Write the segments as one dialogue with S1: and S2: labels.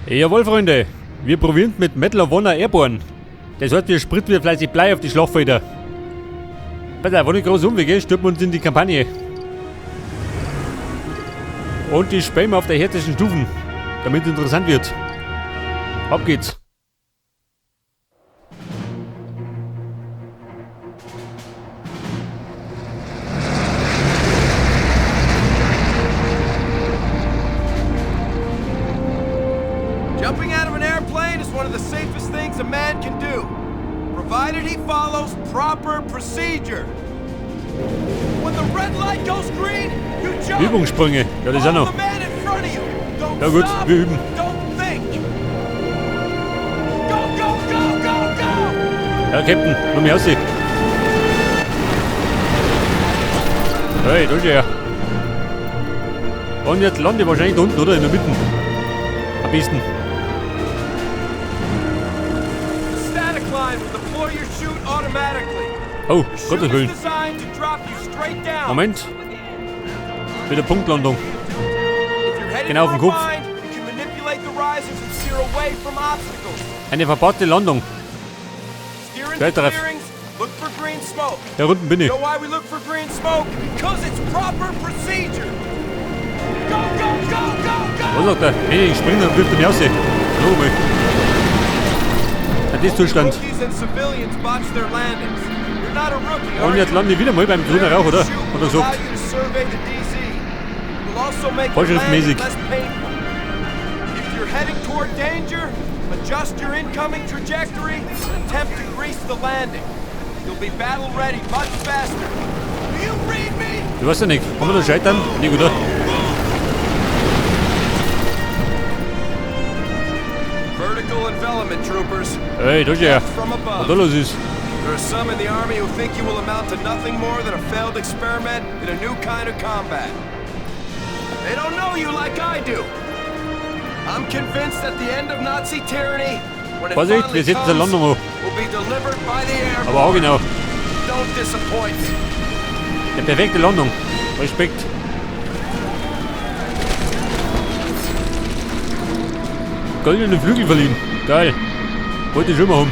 S1: Jawohl, Freunde, wir probieren mit Medal of Honor Airborne. Das heißt, wir spritzen wieder fleißig Blei auf die Schlachtfelder. Pass auf, ohne große Umwege stürzen wir uns in die Kampagne. Und die spielen wir auf der härtesten Stufen, damit es interessant wird. Ab geht's.
S2: Jumping out of an airplane is one of the safest things a man can do, provided he follows proper procedure. When the red light goes green, you jump.
S1: Übungssprünge, ja, das ist auch
S2: Follow
S1: noch.
S2: the man in front of you. Don't
S1: Ja gut,
S2: stop.
S1: wir üben.
S2: Don't think. Go, go, go, go, go!
S1: Ja, Captain, lass mich aussehen. Hey, da ist er. Und jetzt lande ich wahrscheinlich da unten, oder? In der Mitte. Am besten.
S2: The static line will deploy your chute automatically.
S1: Oh,
S2: The chute
S1: Gottes
S2: is
S1: Willen.
S2: designed to drop you straight down.
S1: Moment. Wieder Punktlandung.
S2: If you're headed
S1: Genau auf
S2: for
S1: den
S2: a
S1: Kopf.
S2: bind, you can manipulate the risers and steer away from obstacles.
S1: Eine verbaute Landung.
S2: Steer into
S1: Geil, Treff.
S2: clearings, look for green smoke.
S1: Da unten bin ich.
S2: You know why we look for green smoke? Because it's proper procedure. Go, go, go, go, go!
S1: Was sagt er? Hey, ich spring, dann wirft er mich raus. Noch einmal. Ein Zustand.
S2: Rookies and civilians botch their landings. You're not a rookie,
S1: Und
S2: are
S1: jetzt
S2: you?
S1: lande ich wieder mal beim grünen Rauch, oder? Hat er gesagt. Vorschriftsmäßig.
S2: If you're heading toward danger, adjust your incoming trajectory and attempt to grease the landing. You'll be battle ready much faster. Do you read me?
S1: Du weißt ja nicht. Kann man da scheitern? Nee, oder?
S2: Vertical envelopment, troopers.
S1: Hey, da ist er.
S2: From
S1: Was
S2: above.
S1: da los ist.
S2: There are some in the army who think you will amount to nothing more than a failed experiment in a new kind of combat. They don't know you like I do. I'm convinced that the end of Nazi tyranny, when it
S1: Vorsicht,
S2: finally
S1: wir setzen die
S2: comes,
S1: Landung an.
S2: will be delivered by the air.
S1: Aber auch genau.
S2: Don't disappoint me.
S1: Eine perfekte Landung. Respekt. Goldene Flügel verliehen. Geil. Wollte ich schon mal haben.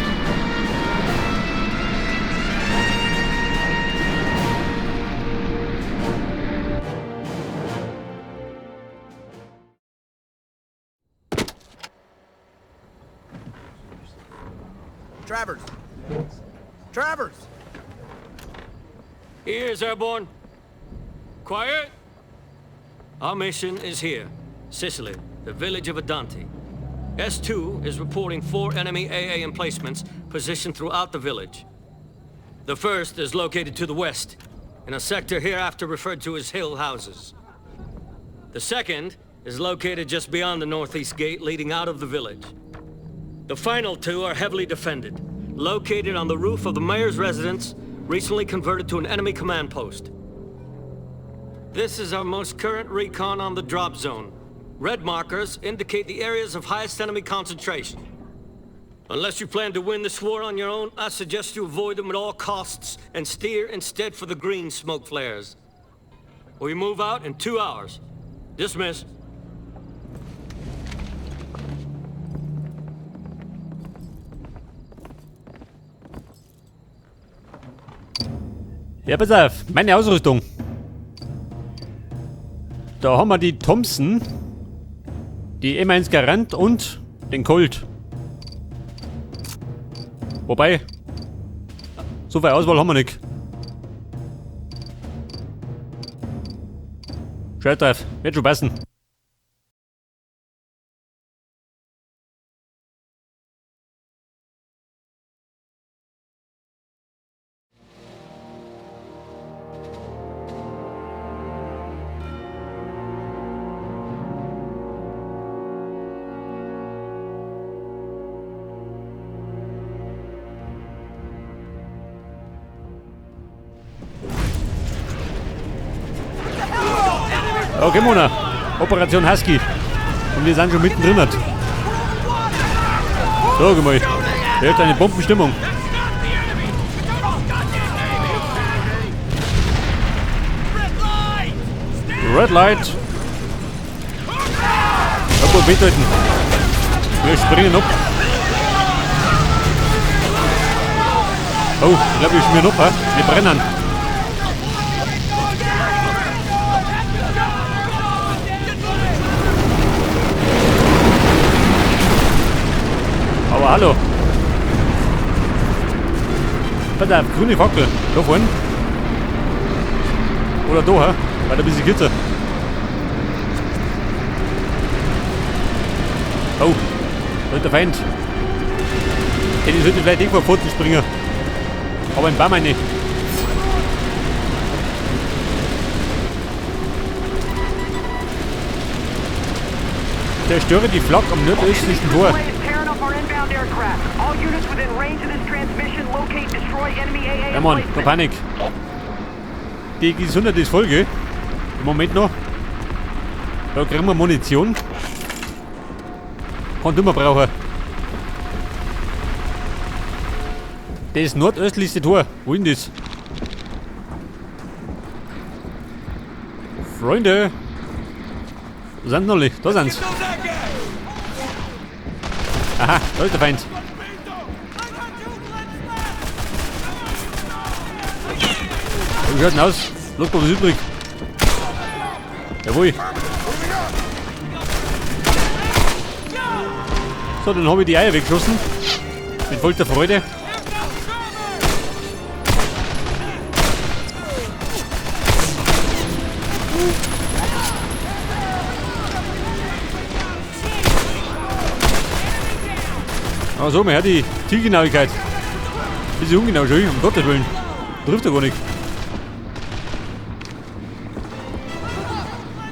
S2: Travers. Travers.
S3: Ears airborne. Quiet. Our mission is here, Sicily, the village of Adante. S2 is reporting 4 enemy AA emplacements positioned throughout the village. The first is located to the west, in a sector hereafter referred to as Hill Houses. The second is located just beyond the northeast gate leading out of the village. The final 2 are heavily defended, located on the roof of the mayor's residence, recently converted to an enemy command post. This is our most current recon on the drop zone. Red markers indicate the areas of highest enemy concentration. Unless you plan to win this war on your own, I suggest you avoid them at all costs and steer instead for the green smoke flares. We move out in 2 hours. Dismiss.
S1: Ja, pass auf, meine Ausrüstung. Da haben wir die Thompson, die M1 Garand und den Colt. Wobei, so viel Auswahl haben wir nicht. Scheiß drauf, wird schon passen. Okay, Mona. Operation Husky. Und wir sind schon mittendrin. So, guck mal. Der hat eine Bombenstimmung. Red Light. Irgendwo mithalten. Wir springen ab. Oh, ich glaube, wir schmieren ab, hä? Wir brennen. Aber hallo. Pass auf, grüne Fackel. Da vorne. Oder da, hä? Weil ein bisschen kürzer. Oh, da ist der Feind. Hey, die sollte vielleicht nicht vor Pfoten springen. Aber ein Baum eine. Zerstöre die Flak am nordöstlichen Tor. Ja Mann, keine Panik. Die Gesundheit ist voll, gell? Im Moment noch. Da kriegen wir Munition. Kann immer brauchen. Das nordöstlichste Tor. Wo ist denn das? Freunde! Wo sind denn alle? Da sind sie. Aha, da ist der Feind. Wie schaut denn aus? Los, was ist übrig? Jawohl. So, dann habe ich die Eier weggeschossen. Mit vollster Freude. Aber so, man hört die Zielgenauigkeit. Bisschen ungenau schon, um Gottes Willen. Trifft ja gar nicht.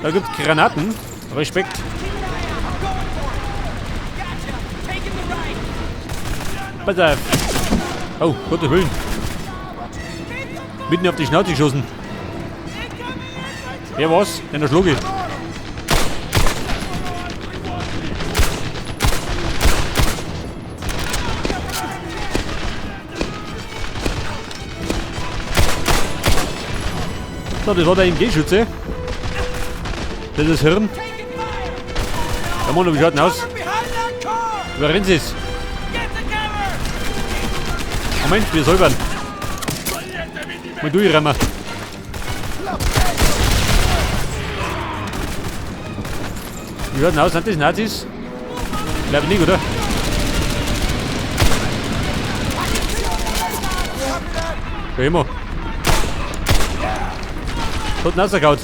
S1: Da gibt's Granaten. Respekt. Pass auf. Oh, Gottes Willen. Mitten auf die Schnauze geschossen. Wer war's? Den erschlag ich. So, das war der MG-Schütze. Das ist das Hirn. Ja Mann, wie schaut denn aus? Überrennen Sie es. Moment, wir säubern. Mal durchrammen. Wie schaut denn aus? Sind das Nazis? Glaube nicht, oder? Schau immer. Hat rausgehauen.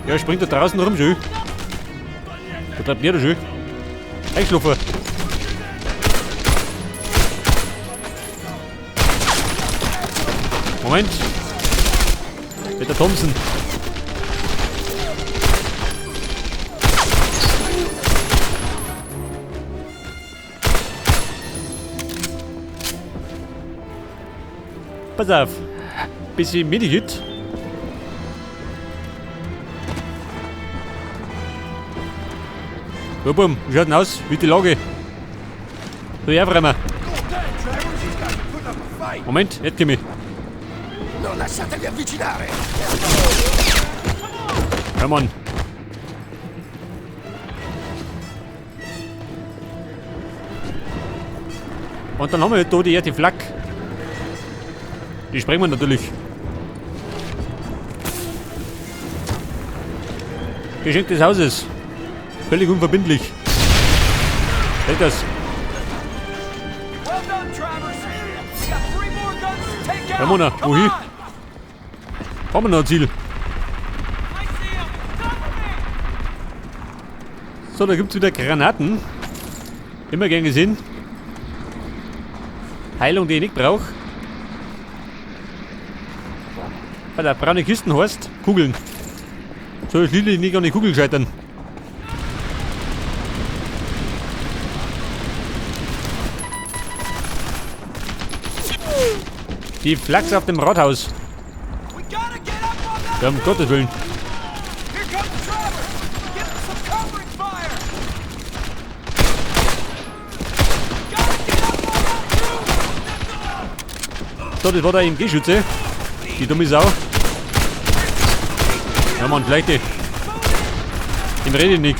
S1: Ja, springt da draußen rum, schön. Da bleibt mir da schön. Eingeschlafen. Moment. Peter Thompson. Pass auf. Bisschen Medikit. Ja, bumm, wie schaut denn aus? Wie die Lage? So, ja, aufräumen. Moment, jetzt komm ich. Ja, Mann. Und dann haben wir da die erste Flak. Die sprengen wir natürlich. Geschenk des Hauses. Völlig unverbindlich. Hält das. Ramona, wohin? Haben wir noch ein Ziel? So, da gibt's wieder Granaten. Immer gern gesehen. Heilung, die ich nicht brauche. Bei der braune Kisten heißt Kugeln. Soll ich Lili nicht an die Kugeln scheitern? Die Flachs auf dem Rathaus. Ja, um Gottes Willen. So, das war der MG-Schütze. Die dumme Sau. Ja, Mann, vielleicht die. Dem rede ich nicht.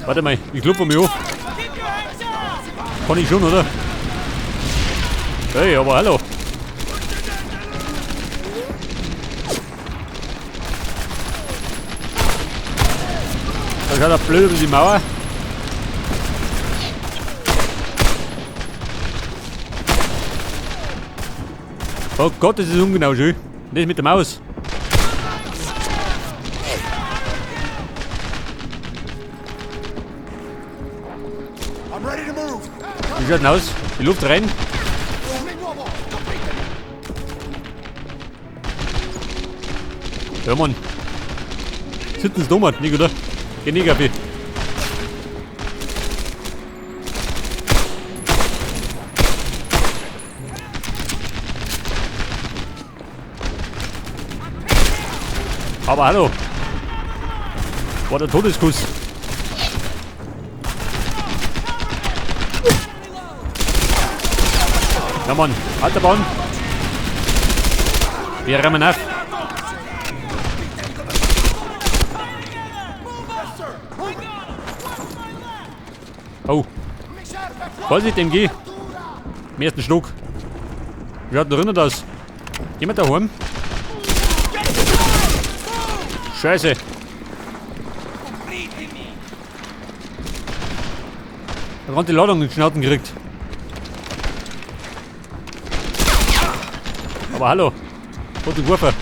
S1: Warte mal, ich klopfe mich an. Kann ich schon, oder? Hey, aber hallo. Da schaut er blöd über die Mauer. Oh Gott, das ist ungenau schön. Nicht mit der Maus. Wie schaut denn aus? Die Luft rein. Ja, Mann. Sitzen Sie da, Mann. Nicht, oder? Geh nicht, Gabi. Aber hallo. War der Todeskuss. Ja, Mann. Alter Bahn. Wir rammen auf. Oh. Vorsicht, MG. Im ersten Schluck. Wie schaut denn da aus? Jemand daheim? Scheiße. Da hat die Ladung in die Schnauzen gekriegt. Aber hallo. Rote Kurve.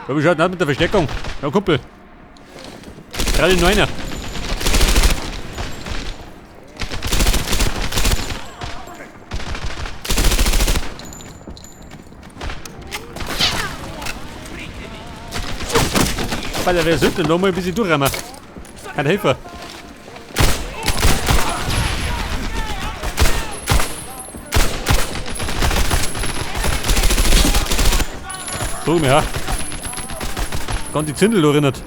S1: Ja, wie schaut denn aus mit der Versteckung? Ja, Kumpel. Gerade nur einer. Alter, wer sind denn noch mal ein bisschen durchrammen? Kein Helfer. So, ja. Ganz die Zündel erinnert.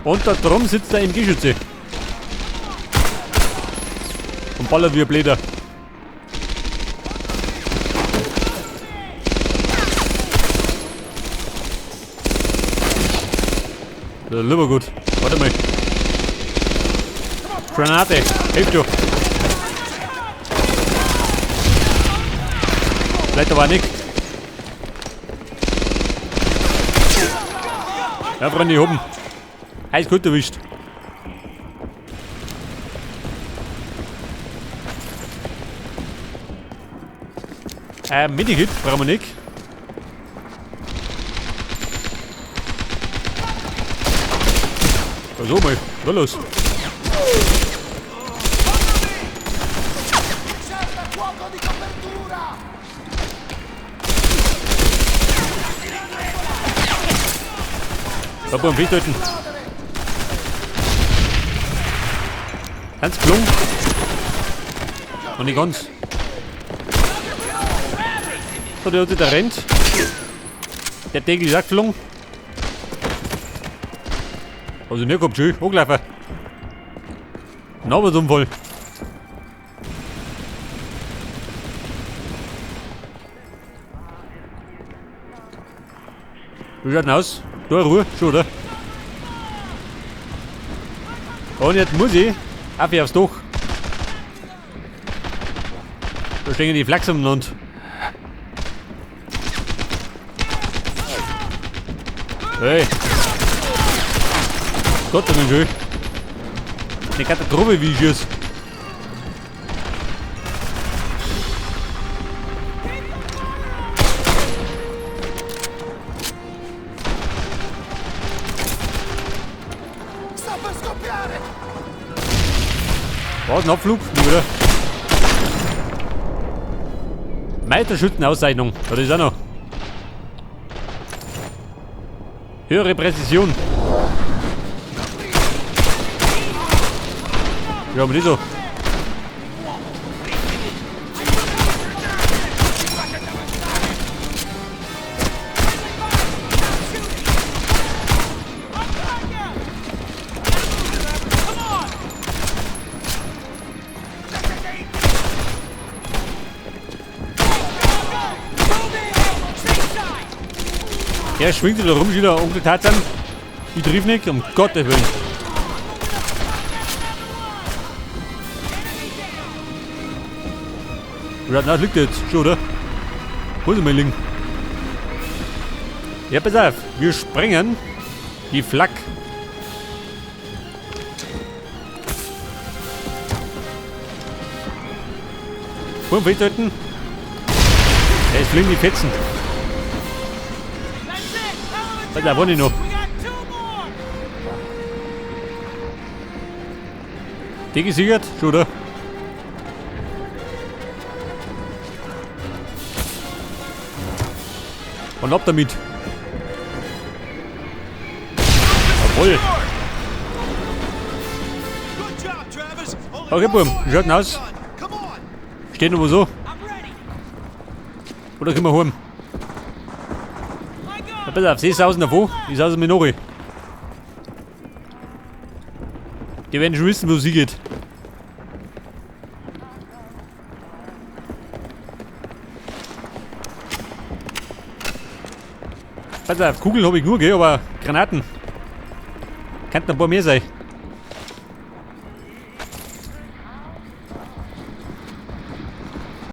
S1: Und da drum sitzt der MG-Schütze. Und ballert wie ein Bläder. Das ist lieber gut. Warte mal. Granate. Hilft du. Vielleicht aber nicht. Ja, Freunde, ich hab ihn. Heiß gut erwischt. Medikit brauchen wir nicht. So mal, los. Da beim Festhalten. Ganz gelungen. Noch nicht ganz. So, der hat sich da rennt. Der Deckel ist auch geflogen. Also nicht gehabt, schön, angelaufen. Noch was Unfall. Wie schaut denn aus? Da Ruhe, schon, oder? Und jetzt muss ich auf aufs Dach. Da stehen die Flachs umeinander. Hey! Gott, das ist schön. Eine Katastrophe, wie ich schieße. War ein Abflug? Oder? Meisterschützenauszeichnung. Das ist auch noch. Höhere Präzision. Ja, aber nicht so. Er schwingt sich da rum, wieder Onkel Tarzan. Ich triff nicht, um Gottes Willen. Ja, na, liegt jetzt schon, oder? Wo ist mein Link? Ja, pass auf. Wir sprengen die Flak. Wo festhalten? Es fliegen die Fetzen. Da wohne ich noch. Die gesichert, schon, oder? Und ab damit. Jawohl. Okay, Bub, wie schaut denn aus? Steht noch so. Oder können wir heim? Ja, pass auf, sie sausen davon, ich sause mit Nori. Die werden schon wissen, wo sie geht. Pass auf, Kugeln habe ich nur, gell, aber Granaten. Könnten ein paar mehr sein.